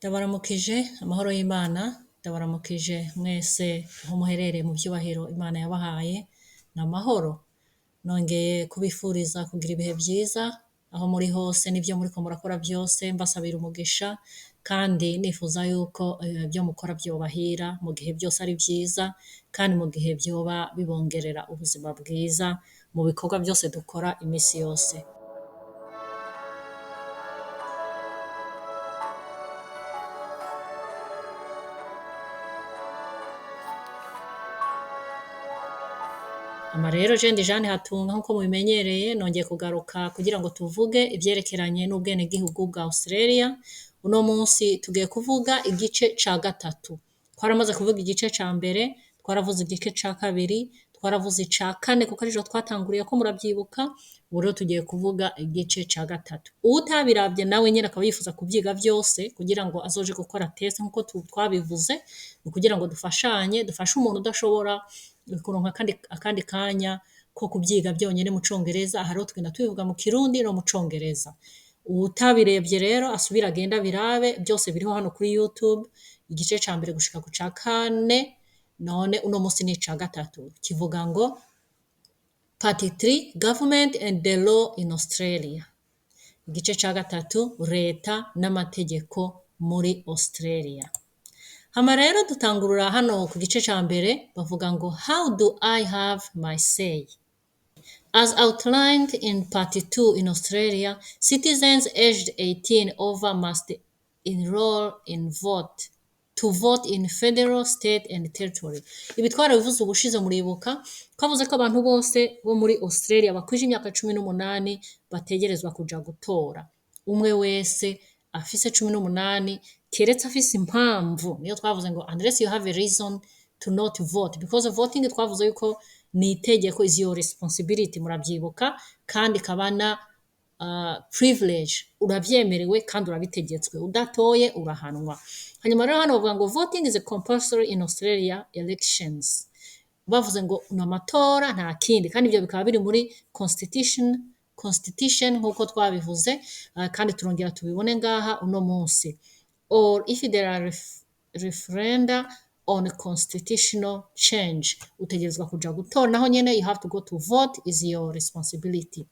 Ndabaramukije amahoro y'Imana, ndabaramukije mwese aho muherereye mu vyubahiro Imana yabahaye, ni amahoro. Nongeye kubifuriza kugira ibihe vyiza aho muri hose n'ivyo muriko murakora vyose, mbasabira umugisha kandi nifuza yuko ivyo mukora vyobahira mu gihe vyose ari vyiza kandi mu gihe vyoba bibongerera ubuzima bwiza mu bikorwa vyose dukora imisi yose. Hama rero je ndi Jeanne Hatunga nkuko mubimenyereye, nongeye kugaruka kugira ngo tuvuge ivyerekeranye n'ubwenegihugu bwa Australia. Uno munsi tugiye kuvuga igice ca gatatu. Twaramaze kuvuga igice ca mbere, twaravuze igice ca kabiri, twaravuze ica kane kuko arico twatanguriyeko muravyibuka, ubu rero tugiye kuvuga igice ca gatatu. Uwutabiravye nawe nyene akaba yifuza kuvyiga vyose kugira ngo azoje gukora test nkuko twabivuze, ni ukugira ngo dufashanye, dufashe umuntu udashobora kuronka akandi kanya ko kuvyiga vyonyene mu congereza, aha rero tugenda tubivuga mu kirundi no mu congereza. Uwutabirebye rero asubire agende abirabe, vyose biriho hano kuri YouTube, igice ca mbere gushika ku ca kane, none uno munsi ni ica gatatu. Kivuga ngo Part 3 Government and the Law in Australia. Igice ca gatatu leta n'amategeko muri Australia. Hama rero dutangurura hano ku gice ca mbere bavuga ngo how do I have my say? As outlined in Part 2 in Australia, citizens aged 18 over must enroll in vote to vote in federal, state and territory. Ibi twarabivuze ubushize muribuka, twavuze ko abantu bose bo muri Australia bakwije imyaka 18 bategerezwa kuja gutora. Umwe wese afise 18 keretse afise impamvu, niyo twavuze ngo unless you have a reason to not vote, because voting twavuze yuko ni itegeko, is your responsibility, muravyibuka, kandi ikaba na privilege, uravyemerewe kandi urabitegetswe, udatoye urahanwa. Hanyuma rero hano bavuga ngo voting is compulsory in Australia elections. Bavuze ngo ni amatora nta kindi, kandi ivyo bikaba biri muri constitution nkuko twabivuze, kandi turongera tubibone ngaha uno munsi. Or if there are referenda on constitutional change, utegerezwa kuja gutora naho nyene, you have to go to vote, is your responsibility.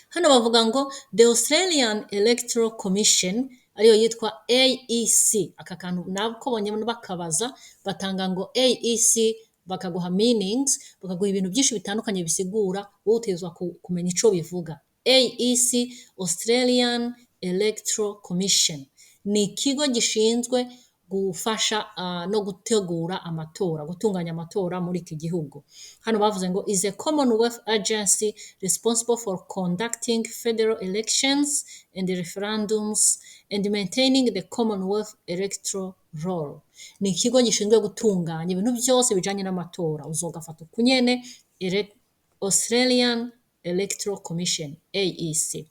Hano bavuga ngo the Australian Electoral Commission ariyo yitwa AEC, aka kantu nako bonye bakabaza batanga ngo AEC, bakaguha meanings, bakaguha ibintu byinshi bitandukanye bisigura, wowe utegerezwa kumenya ico bivuga. AEC, Australian Electoral Commission, ni ikigo gishinzwe gufasha no gutegura amatora, gutunganya amatora muri iki gihugu. Hano bavuze ngo is a Commonwealth agency responsible for conducting federal elections and referendums and maintaining the Commonwealth electoral roll. Ni ikigo gishinzwe gutunganya ibintu byose bijanye n'amatora. Uzogafata ukunyene Australian Electoral Commission, AEC.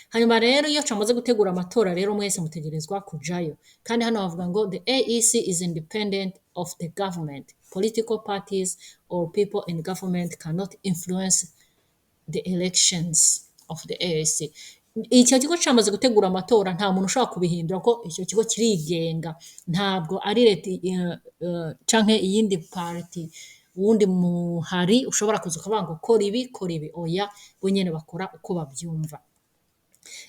Hanyuma rero iyo camaze gutegura amatora rero mwese mutegerezwa kujayo. Kandi hano bavuga ngo the AEC is independent of the government. Political parties or people in government cannot influence the elections of the AEC. Icyo kigo camaze gutegura amatora nta muntu ushobora kubihindura ko icyo kigo kirigenga, ntabwo ari leta canke iyindi party, uwundi muhari ushobora kuza ukavuga ngo kora ibi, kora ibi, oya, bo nyene bakora uko bavyumva.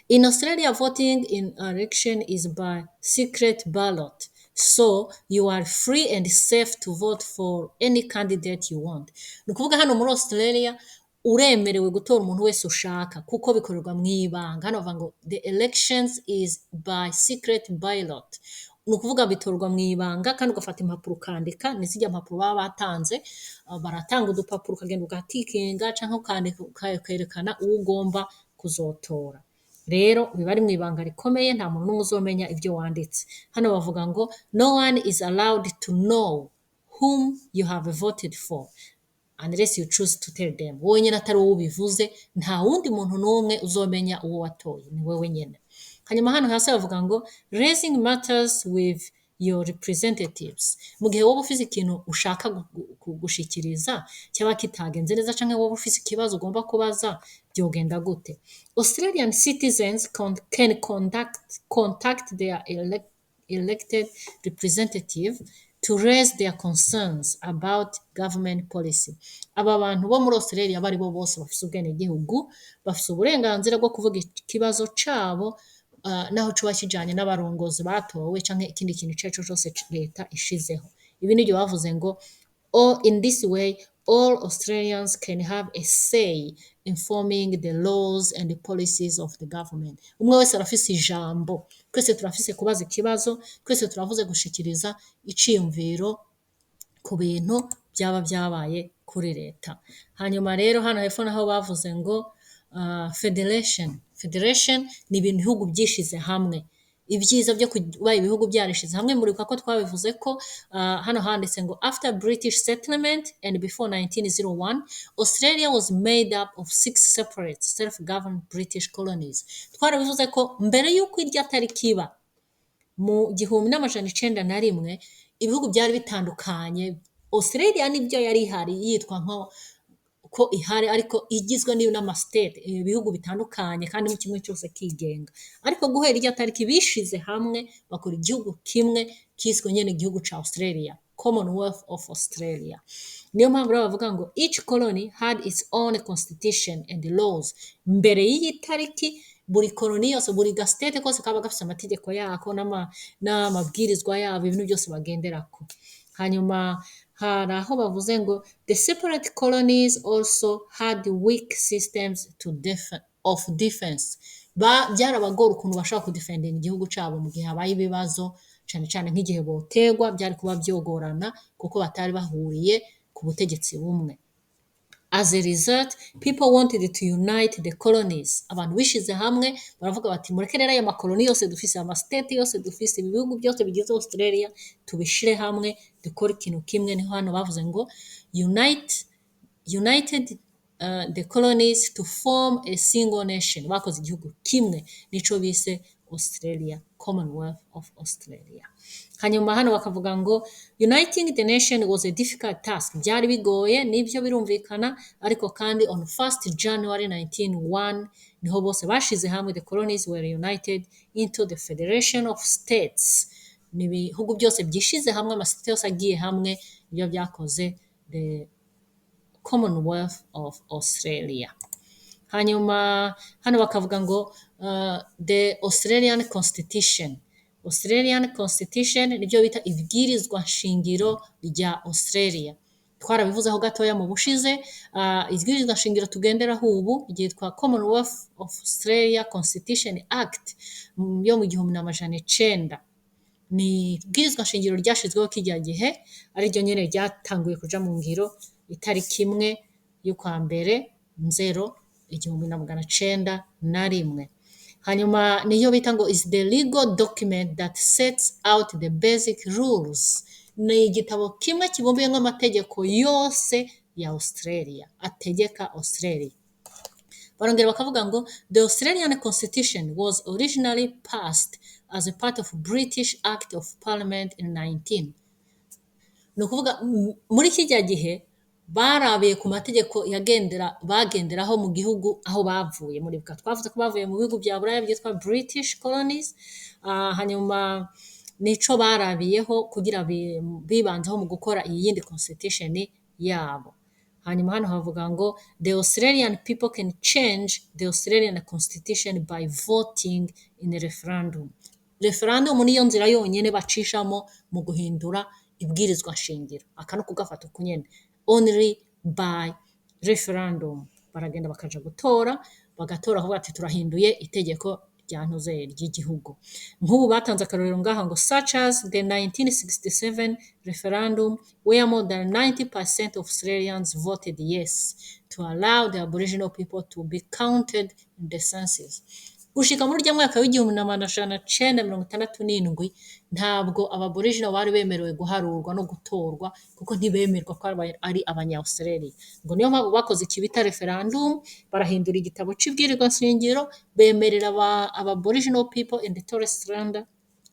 In Australia, voting in election is by secret ballot, so you are free and safe to vote for any candidate you want. Ni ukuvuga hano muri Australia uremerewe gutora umuntu wese ushaka kuko bikorerwa mw'ibanga. Hano bavuga ngo the elections is by secret ballot. Ni ukuvuga bitorwa mw'ibanga kandi ugafata impapuro ukandika, ni zirya mpapuro baba batanze, baratanga udupapuro ukagenda ugatikinga canke ukandika ukerekana uwo ugomba kuzotora. Rero biba ari mw'ibanga rikomeye, nta muntu n'umwe uzomenya ivyo wanditse. Hano bavuga ngo no one is allowed to know whom you have voted for unless you choose to tell them. Wowe nyene atari wowe ubivuze, nta wundi muntu n'umwe uzomenya uwo watoye, ni wewe nyene. Hanyuma hano hasi bavuga ngo raising matters with your representatives. Mu gihe woba ufise ikintu ushaka gushikiriza cyaba kitagenze neza canke woba ufise ikibazo ugomba kubaza, vyogenda gute? Australian citizens can contact their elected representative to raise their concerns about government policy. Aba bantu bo muri Australia bari bo bose bafise ubwenegihugu, bafise uburenganzira bwo kuvuga ikibazo cabo naho coba kijanye n'abarongozi batowe canke ikindi kintu ico arico cose leta ishizeho. Ibi nivyo bavuze ngo all in this way, all Australians can have a say in forming the laws and the policies of the government. Umwe wese arafise ijambo, twese turafise kubaza ikibazo, twese turavuze gushikiriza iciyumviro ku bintu vyaba vyabaye kuri leta. Hanyuma rero hano hepfo naho bavuze ngo federation. Federation ni ibintu ibihugu vyishize hamwe. Ibyiza byo kuba ibihugu byarishize hamwe, muribuka ko twabivuze ko hano handitse ngo after British settlement and before 1901, Australia was made up of six separate self-governed British colonies. Twarabivuze ko mbere y'uko irya tariki iba mu 1901, ibihugu byari bitandukanye. Australia nibyo yari ihari, yitwa nko ko ihari, ariko igizwe n'ama state, ibihugu bitandukanye, kandi kimwe cyose kigenga. Ariko guhera irya tariki bishize hamwe bakora igihugu kimwe kiswe nyene igihugu ca Australia, Commonwealth of Australia. Niyo mpamvu rero bavuga ngo each colony had its own constitution and laws. Mbere y'iyi tariki, buri koloni yose, buri ga state kose kaba gafise amategeko yako n'amabwirizwa yabo, ibintu byose bagenderako. Hanyuma hari aho bavuze ngo the separate colonies also had weak systems of defense. Byarabagora ukuntu bashobora kudefendinga igihugu cabo mu gihe habaye ibibazo, cane cane nk'igihe boterwa, byari kuba vyogorana kuko batari bahuriye ku butegetsi bumwe. As a result, people wanted to unite the colonies. Abantu bishize hamwe baravuga bati mureke rero aya makoloni yose dufise, ama state yose dufise, ibi bihugu byose bigize Australia, tubishire hamwe dukore ikintu kimwe. Niho hano bavuze ngo united the colonies to form a single nation. Bakoze igihugu kimwe, nico bise Australia, Commonwealth of Australia. Hanyuma hano bakavuga ngo uniting the nation was a difficult task. Byari bigoye, nibyo birumvikana, ariko kandi on 1st January 1901 niho bose bashize hamwe, the colonies were united into the Federation of States. Ni ibihugu byose byishize hamwe, ama state yose agiye hamwe, nibyo byakoze the Commonwealth of Australia. Hanyuma hano bakavuga ngo the Australian Constitution. Australian Constitution nibyo bita ibwirizwa nshingiro rya Australia. Twarabivuzeho gatoya mu bushize. Ibwirizwa nshingiro tugenderaho ubu ryitwa Commonwealth of Australia Constitution Act yo mu 1900. Ni ibwirizwa nshingiro ryashizweho kirya gihe, ariryo nyene ryatanguye kuja mu ngiro itariki 1 y'ukwa mbere nzero 1901. Hanyuma niyo bita ngo is the legal document that sets out the basic rules. Ni igitabo kimwe kibumbiyemo amategeko yose ya Australia, ategeka Australia. Barongera bakavuga ngo the Australian Constitution was originally passed as a part of British Act of Parliament in 19. Ni ukuvuga muri kirya gihe barabiye ku mategeko yagendera bagenderaho mu gihugu aho bavuye. Muribuka twavuze ko bavuye mu bihugu bya Buraya byitwa British colonies. Hanyuma nico barabiyeho kugira bibanzeho mu gukora iyi yindi constitution yabo. Hanyuma hano havuga ngo the Australian people can change the Australian Constitution by voting in a referendum. Referendum niyo nzira yonyine bacishamo mu guhindura ibwirizwa shingiro. Aka no kugafata uku nyene, only by referendum. Baragenda bakaja gutora, bagatora bakavuga ati turahinduye itegeko rya ntuze ry'igihugu. Nk'ubu batanze akarorero ngaha ngo such as the 1967 referendum where more than 90% of Australians voted yes to allow the Aboriginal people to be counted in the census. Gushika muri urya mwaka w'1967, ntabwo Aboriginal bari bemerewe guharurwa no gutorwa, kuko ntibemerwa ko ari abanya Australia. Ngo niyo mpamvu bakoze iki bita referendum, barahindura igitabo c'ibwirizwa nshingiro, bemerera aba Aboriginal people and the Torres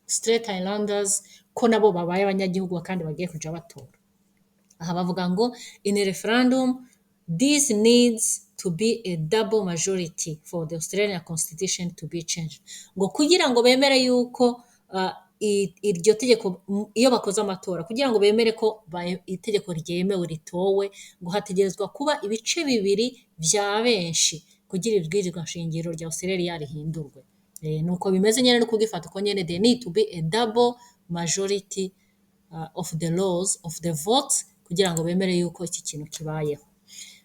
Strait Islanders ko nabo babaye abanyagihugu kandi bagiye kuja batora. Aha bavuga ngo in a referendum this needs to be a double majority for the Australian Constitution to be changed. Ngo kugira ngo bemere yuko Iryo tegeko, iyo bakoze amatora kugira ngo bemere ko itegeko ryemewe ritowe, ngo hategerezwa kuba ibice bibiri vya benshi kugira ibwirizwa nshingiro rya Australia rihindurwe. Nuko bimeze nyene, no kugifata uko nyene, there need to be a double majority of the laws of the votes kugira ngo bemere yuko iki kintu kibayeho.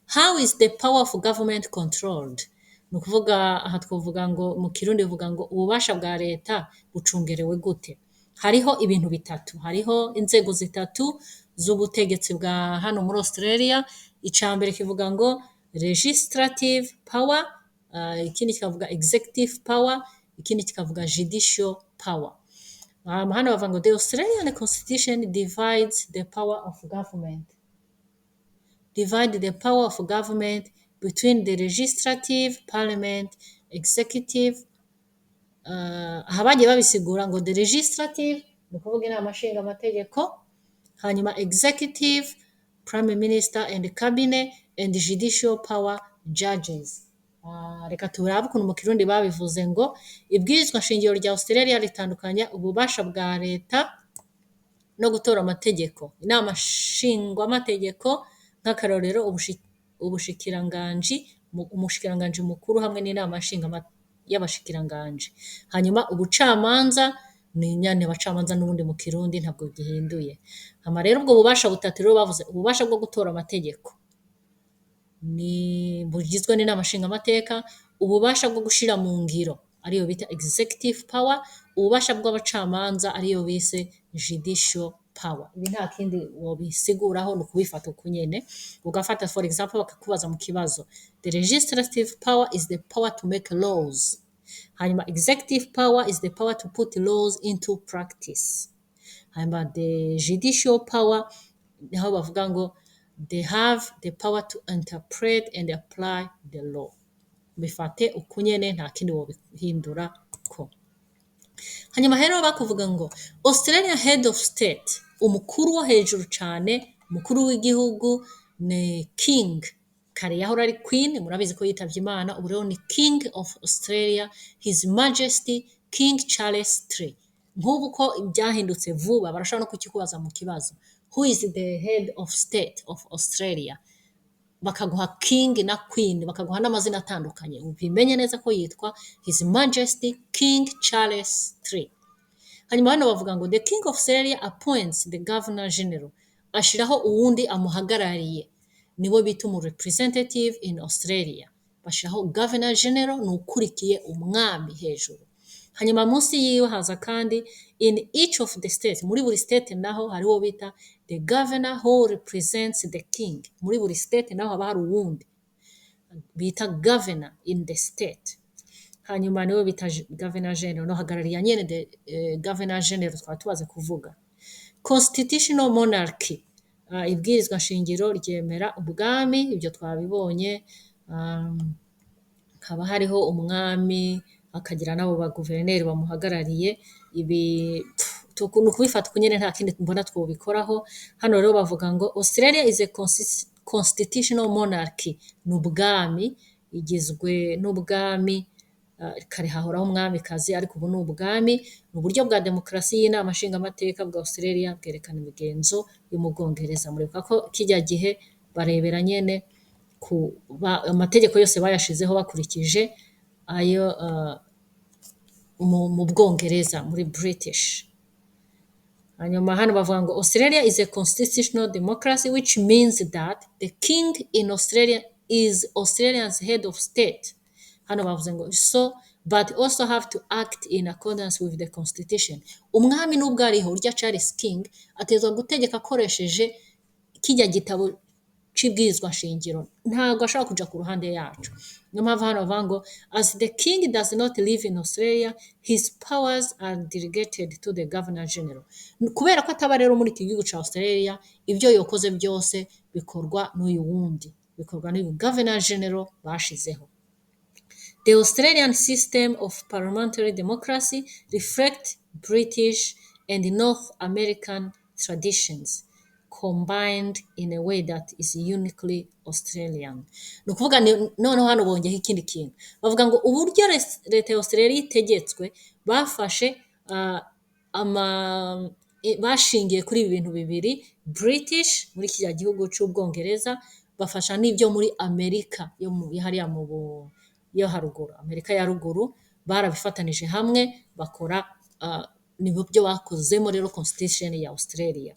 How is the power of government controlled? Ni ukuvuga aha twovuga ngo mu Kirundi bivuga ngo ububasha bwa leta bucungerewe gute? Hariho ibintu bitatu, hariho inzego zitatu z'ubutegetsi bwa hano muri Australia. Ica mbere kivuga ngo legislative power, ikindi kikavuga executive power, ikindi kikavuga judicial power. Hano bavuga ngo the Australian constitution divides the power of government. Divide the power of government between the legislative, parliament, executive. Aha bagiye babisigura ngo the legislative ni ukuvuga inama nshingamategeko, hanyuma executive, prime minister and cabinet, and judicial power, judges. Reka turabe ukuntu mu Kirundi babivuze ngo ibwirizwa shingiro rya Australia ritandukanya ububasha bwa leta no gutora amategeko. Inama nshingwamategeko, nk'akarorero ubushikiranganji, umushikiranganji mukuru hamwe n'inama nshinga y'abashikiranganji. Hanyuma ubucamanza ni nyene abacamanza n'ubundi mu Kirundi ntabwo gihinduye. Hama rero ubwo bubasha butatu rero bavuze ububasha bwo gutora amategeko ni bugizwe n'inama nshingamateka, ububasha bwo gushira mu ngiro ariyo bita executive power, ububasha bw'abacamanza ariyo bise judicial power. Ibi nta kindi wobisiguraho, ni ukubifata uko nyene. Ugafata, for example, bakakubaza mu kibazo: the legislative power is the power to make laws, hanyuma executive power is the power to put laws into practice, hanyuma the judicial power niho bavuga ngo they have the power to interpret and apply the law. Bifate uko nyene, nta kindi wobihindura ko. Hanyuma rero bakuvuga ngo Australia head of state, umukuru wo hejuru cane, umukuru w'igihugu ni king. Kare yahora ari queen, murabizi ko yitavye Imana, ubu rero ni King of Australia, His Majesty King Charles III. Nk'ubu ko byahindutse vuba, barashobora no kukikubaza mu kibazo: who is the head of state of Australia? Bakaguha king na queen, bakaguha n'amazina atandukanye. Ubimenye neza ko yitwa His Majesty King Charles III. Hanyuma hano bavuga ngo the King of Australia appoints the governor general, ashiraho uwundi amuhagarariye, niwe bita umu representative in Australia. Bashiraho governor general, ni ukurikiye umwami hejuru. Hanyuma munsi yiwe haza kandi in each of the states, muri buri state naho hariho bita the governor who represents the king. Muri buri state naho haba hari uwundi bita governor in the state, hanyuma niwe bita governor general, no hagarariye nyene the governor general twaba tubaze kuvuga. Constitutional monarchy, ibwirizwa shingiro ryemera ubwami, ibyo twabibonye. Haba hariho umwami, akagira n'abo baguverineri bamuhagarariye. Ibi ni ukubifata uko nyene, nta kindi mbona twobikoraho. Hano rero bavuga ngo Australia is a constitutional monarchy, ni ubwami, igizwe n'ubwami. Kare hahoraho umwamikazi, ariko ubu ni ubwami. Ni uburyo bwa demokarasi y'inama nshingamateka bwa Australia bwerekana imigenzo yo mu Bwongereza. Muribuka ko kirya gihe barebera nyene ku amategeko yose bayashizeho bakurikije ayo mu Bwongereza, muri British. Hanyuma hano bavuga ngo Australia is a constitutional democracy, which means that the king in Australia is Australia's head of state. Hano bavuze ngo so but also have to act in accordance with the constitution. Umwami nubwo ariho urya Charles King, atezwa gutegeka akoresheje kijya gitabo c'ibwirizwa shingiro, ntabwo ashobora kuja ku ruhande yacu. Niyo mpamvu hano bavuga ngo as the king does not live in Australia, his powers are delegated to the governor general. Kubera ko ataba rero muri iki gihugu ca Australia, ibyo yokoze byose bikorwa n'uyu wundi, bikorwa n'uyu governor general bashizeho. The Australian system of parliamentary democracy reflect British and North American traditions combined in a way that is uniquely Australian. Ni ukuvuga noneho hano bongeyeho ikindi kintu. Bavuga ngo uburyo leta ya Australia itegetswe, bafashe Ama bashingiye kuri ibi bintu bibiri, British muri kiriya gihugu c'Ubwongereza, bafasha n'ibyo muri Amerika yo hariya mu yo haruguru, Amerika ya ruguru, barabifatanije hamwe bakora nibyo bakozemo rero constitution ya Australia.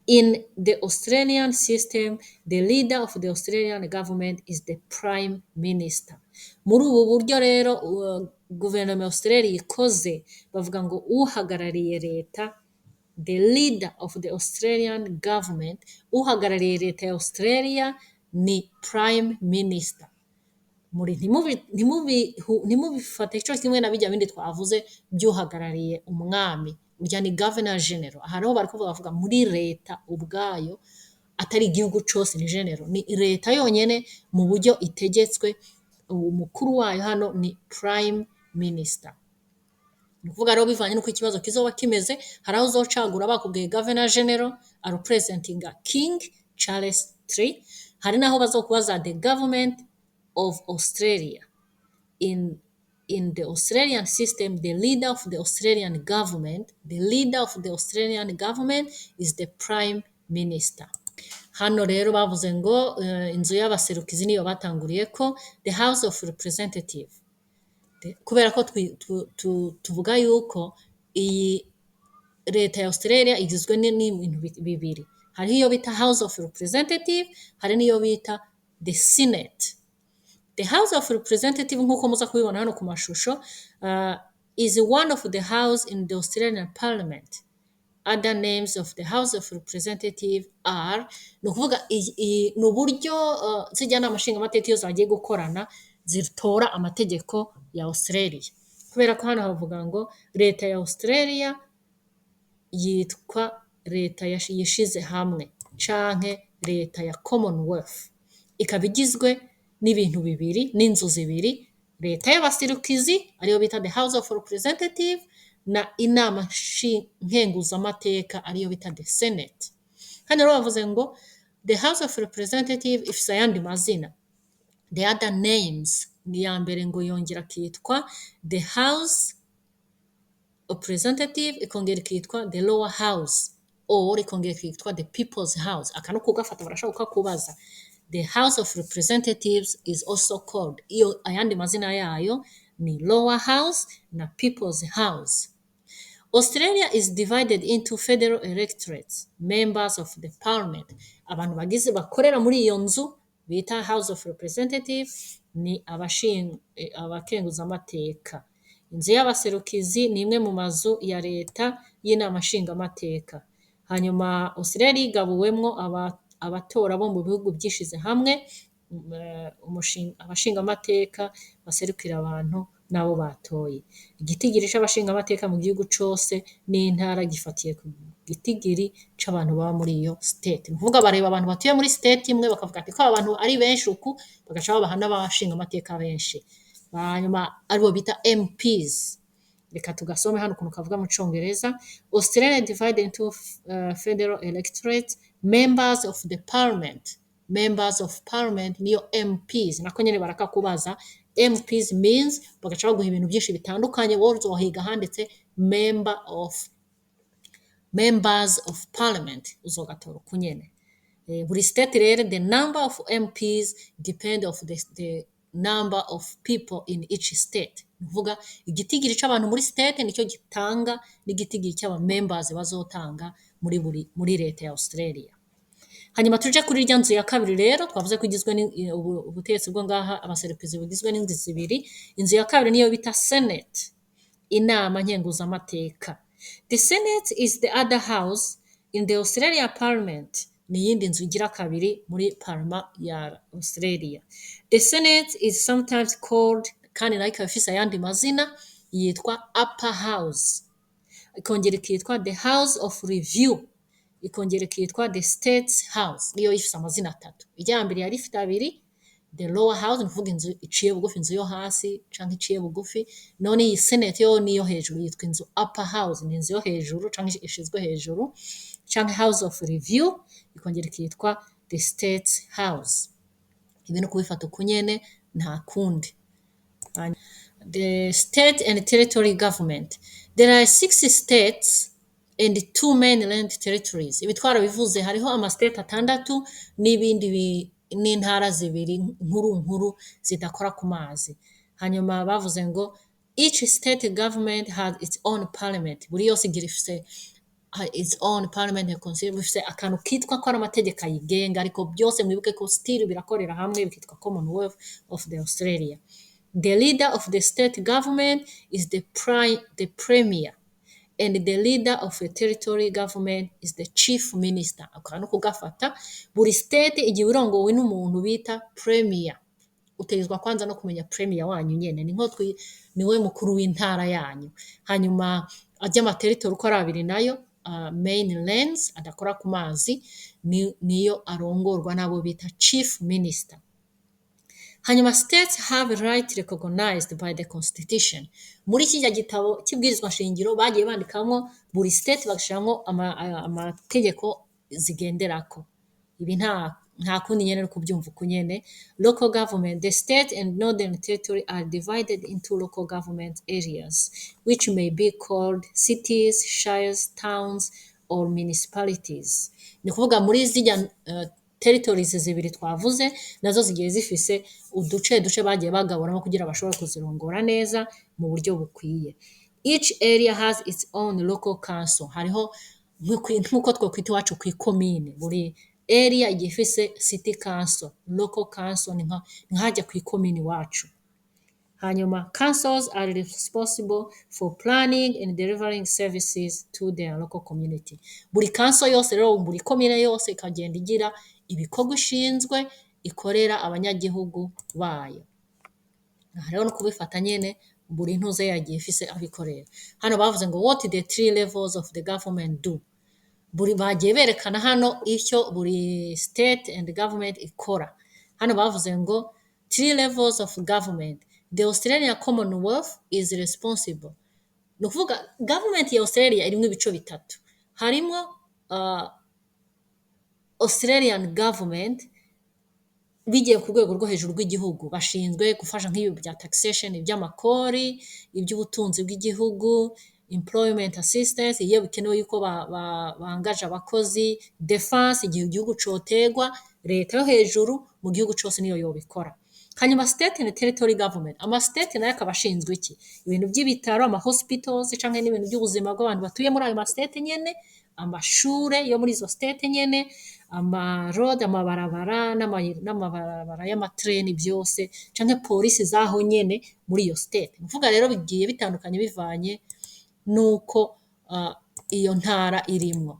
In the Australian system, the leader of the Australian government is the prime minister. Muri ubu buryo rero guverinoma ya Australia ikoze, bavuga ngo uhagarariye leta, the leader of the Australian government, uhagarariye leta ya Australia ni prime minister. Muri ntimubifate ico kimwe na bijya bindi twavuze by'uhagarariye umwami, urya ni governor general. Aha rero bariko bavuga muri leta ubwayo, atari igihugu cose ni general, ni leta yonyene mu buryo itegetswe, umukuru wayo hano ni prime minister. Ni ukuvuga rero bivanye n'uko ikibazo kizoba kimeze, hari aho uzocagura bakubwiye governor general arepresentinga King Charles III, hari n'aho bazokubaza the government of Australia. In the Australian system, the leader of the Australian government, the leader of the Australian government is the prime minister. Hano rero bavuze ngo inzu y'abaserukizi niyo batanguriyeko, the House of Representative. Kubera ko tuvuga yuko iyi leta ya Australia igizwe n'ibintu bibiri. Hariho iyo bita House of Representative, hari n'iyo bita the Senate. The House of Representative, nk'uko muza kubibona hano ku mashusho, is one of the house in the Australian Parliament. Other names of the House of Representative are, ni ukuvuga ni uburyo zirya nama nshingamateka iyo zagiye gukorana zitora amategeko ya Australia. Kubera ko hano havuga ngo leta ya Australia yitwa leta yishize hamwe canke leta ya Commonwealth. Ikaba igizwe n'ibintu bibiri, n'inzu zibiri, leta y'abaserukizi ariyo bita the House of Representative na inama nkenguzamateka ariyo bita the Senate. Hano rero bavuze ngo the House of Representative ifise ayandi mazina. The other names ni iya mbere ngo yongera akitwa the House of Representative, ikongera ikitwa the Lower House or ikongera ikitwa the People's House. Aka no kugafata barashobora kukakubaza. The House of Representatives is also called, iyo ayandi mazina yayo ni Lower House na People's House. Australia is divided into federal electorates, members of the parliament. Abantu bagize bakorera muri iyo nzu bita House of Representatives ni abakenguzamateka. Inzu y'abaserukizi ni imwe mu mazu ya leta y'inama nshingamateka. Hanyuma Australia igabuwemwo abatora bo mu bihugu vyishize hamwe, abashingamateka baserukira abantu n'abo batoye. Igitigiri c'abashingamateka mu gihugu cose n'intara gifatiye ku gitigiri c'abantu baba muri iyo state. Ni ukuvuga bareba abantu batuye muri state imwe bakavuga ati ko aba bantu ari benshi uku, bagaca babaha n'abashingamateka benshi. Hanyuma aribo bita MPs. Reka tugasome hano ukuntu kavuga mu congereza. Australia divided into federal electorates, members of the parliament. Members of parliament niyo MPs, nako nyene barakakubaza. MPs means, bagaca baguha ibintu byinshi bitandukanye, wowe uzohiga handitse members of parliament, uzogatora uko nyene. Buri state rero, the number of MPs depend of the number of people in each state. Ni ukuvuga igitigiri c'abantu muri state nicyo gitanga n'igitigiri c'aba members bazotanga muri leta ya Australia. Hanyuma tuje kuri irya nzu ya kabiri rero twavuze ko igizwe ubutegetsi bwo ngaha abaserukizi bugizwe n'inzu zibiri. Inzu ya kabiri niyo bita Senate, inama nkenguzamateka. The Senate is the other house in the Australia Parliament. Ni iyindi nzu igira kabiri muri parlement ya Australia. The Senate is sometimes called, kandi nayo ikaba ifise ayandi mazina, yitwa Upper House. Ikongera ikitwa the House of Review. Ikongera ikitwa the States House. Niyo ifise amazina atatu. Irya mbere yari ifite abiri, the Lower House, ni ukuvuga inzu iciye bugufi, inzu yo hasi canke iciye bugufi. None iyi Senate yo niyo hejuru, yitwa inzu Upper House, ni inzu yo hejuru canke ishizwe hejuru, canke House of Review, ikongera ikitwa the States House. Ibi ni ukubifata uku nyene nta kundi. The state and territory government. There are six states and two mainland territories. Ibi twarabivuze, hariho ama state atandatu n'ibindi n'intara zibiri nkuru nkuru zidakora ku mazi. Hanyuma bavuze ngo each state government has its own parliament. Buri yose igira ifise its own parliament and council, bifise akantu kitwa ko ari amategeko ayigenga, ariko byose mwibuke ko still birakorera hamwe bikitwa Commonwealth of the Australia. The leader of the state government is the premier, and the leader of a territory government is the chief minister. Akantu kugafata, buri state igihe urongowe n'umuntu bita premier. Utegerezwa kwanza no kumenya premier wanyu nyene, ni nko niwe mukuru w'intara yanyu. Hanyuma ajya ama territory uko ari abiri nayo, mainlands adakora ku mazi, niyo arongorwa n'abo bita chief minister. Hanyuma states have right recognized by the constitution. Muri kijya gitabo cy'ibwirizwa shingiro bagiye bandikamo buri state, bagashiramwo amategeko zigenderako. Ibi nta kundi nyene no kubyumva uku nyene. Local government: the state and northern territory are divided into local government areas, which may be called cities, shires, towns or municipalities. Ni ukuvuga muri zijya territories zibiri twavuze, nazo zigiye zifise uduce duce bagiye bagaburamo kugira bashobore kuzirongora neza mu buryo bukwiye. Each area has its own local council. Hariho nk'uko twokwita iwacu kw'ikomine, buri area igiye ifise city council, local council, ni nkahajya kw'ikomine iwacu. Hanyuma councils are responsible for planning and delivering services to their local community. Buri council yose rero, buri komine yose ikagenda igira ibikorwa ishinzwe ikorera abanyagihugu bayo. Aha rero no kubifata nyene, buri ntuze yagiye ifise aho ikorera. Hano bavuze ngo what the three levels of the government do. Buri bagiye berekana hano icyo buri state and government ikora. Hano bavuze ngo three levels of government. The Australian Commonwealth is responsible. Ni ukuvuga government ya Australia irimwo ibice bitatu. Harimwo Australian government, bigiye ku rwego rwo hejuru rw'igihugu, bashinzwe gufasha nk'ibi bya taxation, iby'amakori, iby'ubutunzi bw'igihugu, employment assistance iyo bikenewe yuko bangaje abakozi, defense igihe igihugu cotegwa, leta yo hejuru mu gihugu cose niyo yobikora. Hanyuma state and territory government, ama state nayo akaba ashinzwe iki? Ibintu by'ibitaro, ama hospitals, canke n'ibintu by'ubuzima bw'abantu batuye muri ayo ma state nyene, amashure yo muri izo state nyene, ama road, amabarabara n'amabarabara y'amatreni byose, canke polisi zaho nyene muri iyo state. Ni ukuvuga rero bigiye bitandukanye bivanye n'uko iyo ntara irimwo.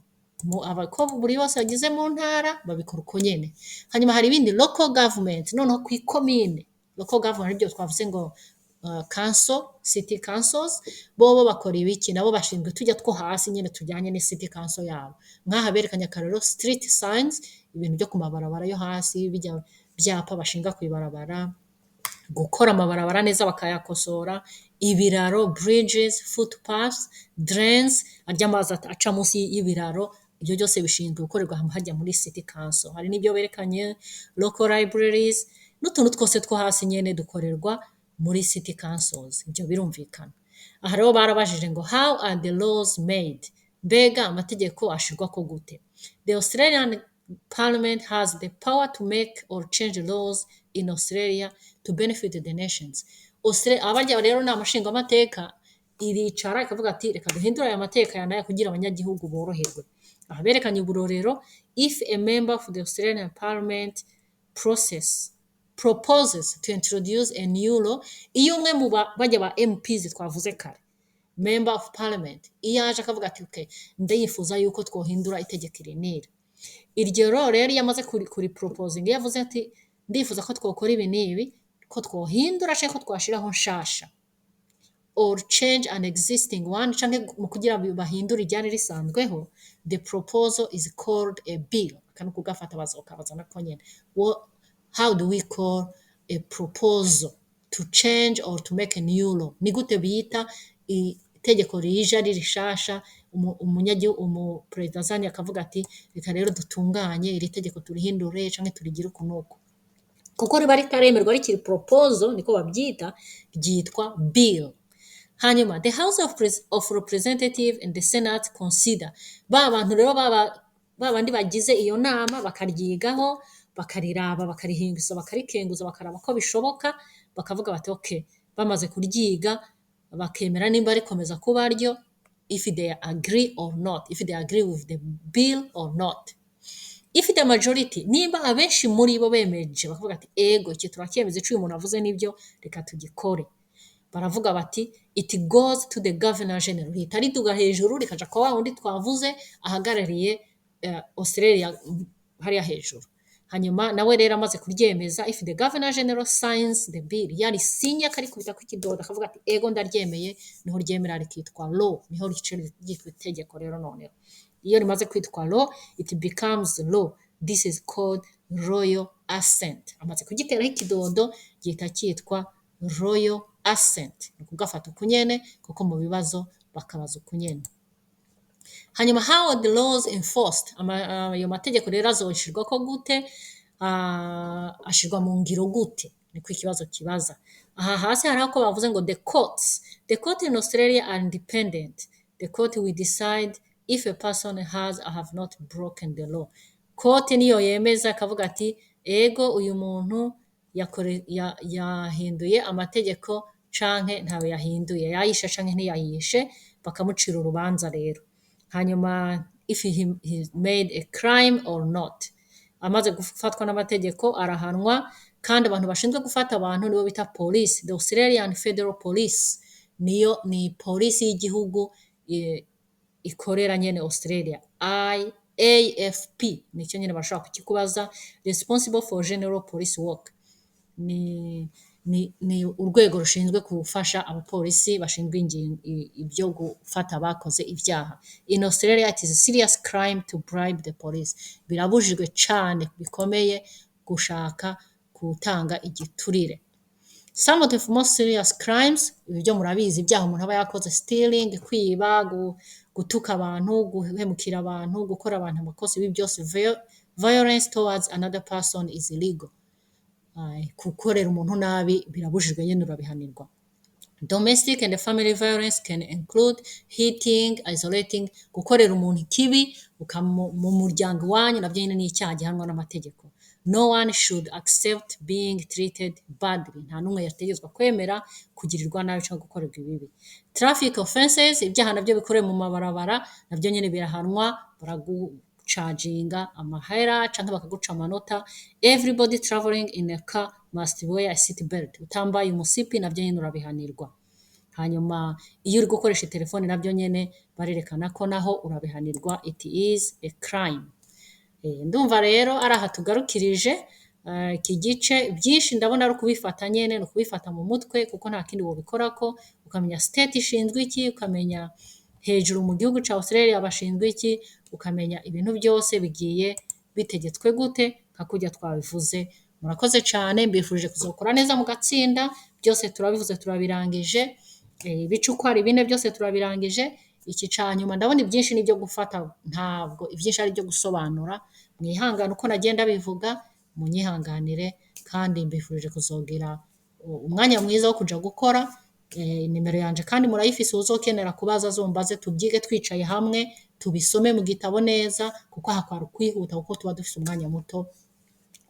Ko buri wese yagize mu ntara babikora uko nyene. Hanyuma hari ibindi local government, noneho kw'ikomine. Local government aribyo twavuze ngo council, city councils, bobo bakora ibiki? Nabo bashinzwe tujya two hasi nyene tujyanye ni city council yabo. Nk'aha berekanye akarorero, street signs, ibintu byo ku mabarabara yo hasi, bijya byapa bashinga kw'ibarabara, gukora amabarabara neza bakayakosora, ibiraro, bridges, footpaths, drains, arya amazi aca munsi y'ibiraro, ibyo byose bishinzwe gukorerwa hajya muri city council. Hari n'ibyo berekanye, local libraries n'utuntu twose two hasi nyene dukorerwa muri city councils, ibyo birumvikana. Aha rero barabajije ngo how are the laws made? Mbega amategeko ashirwako gute? The Australian Parliament has the power to make or change laws in Australia to benefit the nations. Abarya rero nama nshingamateka iricara ikavuga ati reka duhindure aya mateka aya n'aya kugira abanyagihugu boroherwe. Aha berekanye uburorero: if a member of the Australian Parliament process proposes to introduce a new law, iyo umwe mu bajya ba MPs twavuze kare, member of parliament, iyo aje akavuga ati okay, ndifuza yuko twohindura itegeko iri n'iri, iryo law rero iyo amaze kuri proposing, iyo yavuze ati ndifuza ko twokora ibi n'ibi, ko twohindura canke ko twashiraho nshasha, or change an existing one, canke mu kugira bahindure iryari risanzweho, the proposal is called a bill. Aka ni ukugafata bazokabaza nako nyene. How do we call a proposal to change or to make a new law? Ni gute bita itegeko rije ari rishasha, umunyagihugu, umuperezida azanye akavuga ati reka rero dutunganye iri tegeko, turihindure canke turigire uku n'uku? Kuko riba ritaremerwa, rikiri proposal, niko babyita, ryitwa bill. Hanyuma the House of Representative and the Senate consider. Ba bantu rero, ba bandi bagize iyo nama, bakaryigaho, bakariraba, bakarihinguza, bakarikenguza, bakaraba ko bishoboka, bakavuga bati "Okay." Bamaze kuryiga bakemera nimba rikomeza kuba ryo, if they agree or not, if they agree with the bill or not. If the majority, nimba abenshi muri bo bemeje, bakavuga ati "Ego, iki turacyemeza, ico uyu muntu avuze nibyo, reka tugikore," baravuga bati "It goes to the Governor General." Rihita riduga hejuru rikaja kwa wa wundi twavuze ahagarariye Australia hariya hejuru. Hanyuma nawe rero amaze kuryemeza, if the Governor General signs the bill, yarisinye, akarikubita ku kidodo, akavuga ati "Ego, ndaryemeye," niho ryemera rikitwa law, niho rica ryitwa itegeko rero. Noneho iyo rimaze kwitwa law, it becomes law. This is called royal assent. Amaze kugiteraho ikidodo gihita cyitwa royal assent. Ni ukugafata ukunyene, kuko mu bibazo bakabaza ukunyene. Hanyuma how are the laws enforced? Ayo mategeko rero azoshirwako gute? Ashirwa mu ngiro gute? Niko ikibazo kibaza. Aha hasi hariho ko bavuze ngo the courts. The court in Australia are independent. The court will decide if a person has or have not broken the law. Court niyo yemeza, akavuga ati "Ego, uyu muntu yahinduye amategeko canke ntawe yahinduye, yayishe canke ntiyayishe," bakamucira urubanza rero. Hanyuma if he made a crime or not. Amaze gufatwa n'amategeko arahanwa, kandi abantu bashinzwe gufata abantu nibo bita police, the Australian Federal Police. Niyo ni polisi y'igihugu ikorera nyene Australia. AFP nicyo nyene bashobora kukikubaza, responsible for general police work. Ni urwego rushinzwe gufasha abapolisi bashinzwe ibyo gufata abakoze ibyaha. In Australia it is a serious crime to bribe the police. Birabujijwe cane bikomeye gushaka gutanga igiturire. Some of the most serious crimes, ibi byo murabizi, ibyaha umuntu aba yakoze: stealing, kwiba, gutuka abantu, guhemukira abantu, gukora abantu amakosa, ibi byose, violence towards another person is illegal. Gukorera umuntu nabi birabujijwe nyine, urabihanirwa. Domestic and family violence can include hitting, isolating, gukorera umuntu ikibi mu muryango iwanyu nabyo nyine ni icyaha gihanwa n'amategeko. No one should accept being treated badly. Nta n'umwe yategetswe kwemera kugirirwa nabi cyangwa gukorerwa ibibi. Traffic offenses, ibyaha nabyo bikorewe mu mabarabara, nabyo nyine birahanwa, baragucaginga amahera cyangwa bakaguca amanota. Everybody traveling in a car must wear a seat belt. Utambaye umusipi nabyo nyine urabihanirwa. Hanyuma iyo uri gukoresha telefone nabyo nyine barerekana ko naho urabihanirwa, it is a crime. Ndumva rero ari aha tugarukirije iki gice. Byinshi ndabona ari ukubifata nyine, ni ukubifata mu mutwe, kuko nta kindi wobikorako, ukamenya state ishinzwe iki, ukamenya hejuru mu gihugu cya Australia bashinzwe iki, ukamenya ibintu byose bigiye bitegetswe gute, nka kurya twabivuze. Murakoze cyane, mbifurije kuzokora neza mugatsinda. Byose turabivuze, turabirangije. Ibice uko ari bine byose turabirangije. Iki cya nyuma ndabona ibyinshi ni ibyo gufata, ntabwo ibyinshi ari ibyo gusobanura. Mwihangane uko nagenda bivuga, munyihanganire, kandi mbifurije kuzogira umwanya mwiza wo kuja gukora. Nimero yanje kandi murayifise, uwuzokenera kubaza azombaze, tubyige twicaye hamwe, tubisome mu gitabo neza, kuko aha kwari ukwihuta, kuko tuba dufise umwanya muto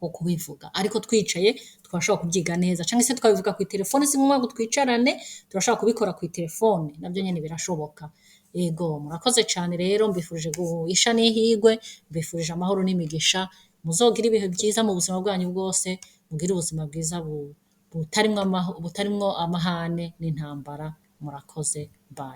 wo kubivuga. Ariko twicaye twashobora kubyiga neza, cyangwa se tukabivuga ku telefone. Si ngombwa ngo twicarane, turashobora kubikora ku telefone, nabyo nyine birashoboka. Yego, murakoze cyane rero, mbifurije guhisha n'ihirwe, mbifurije amahoro n'imigisha. Muzogire ibihe byiza mu buzima bwanyu bwose, mugire ubuzima bwiza butarimwo amahane n'intambara. Murakoze, bye.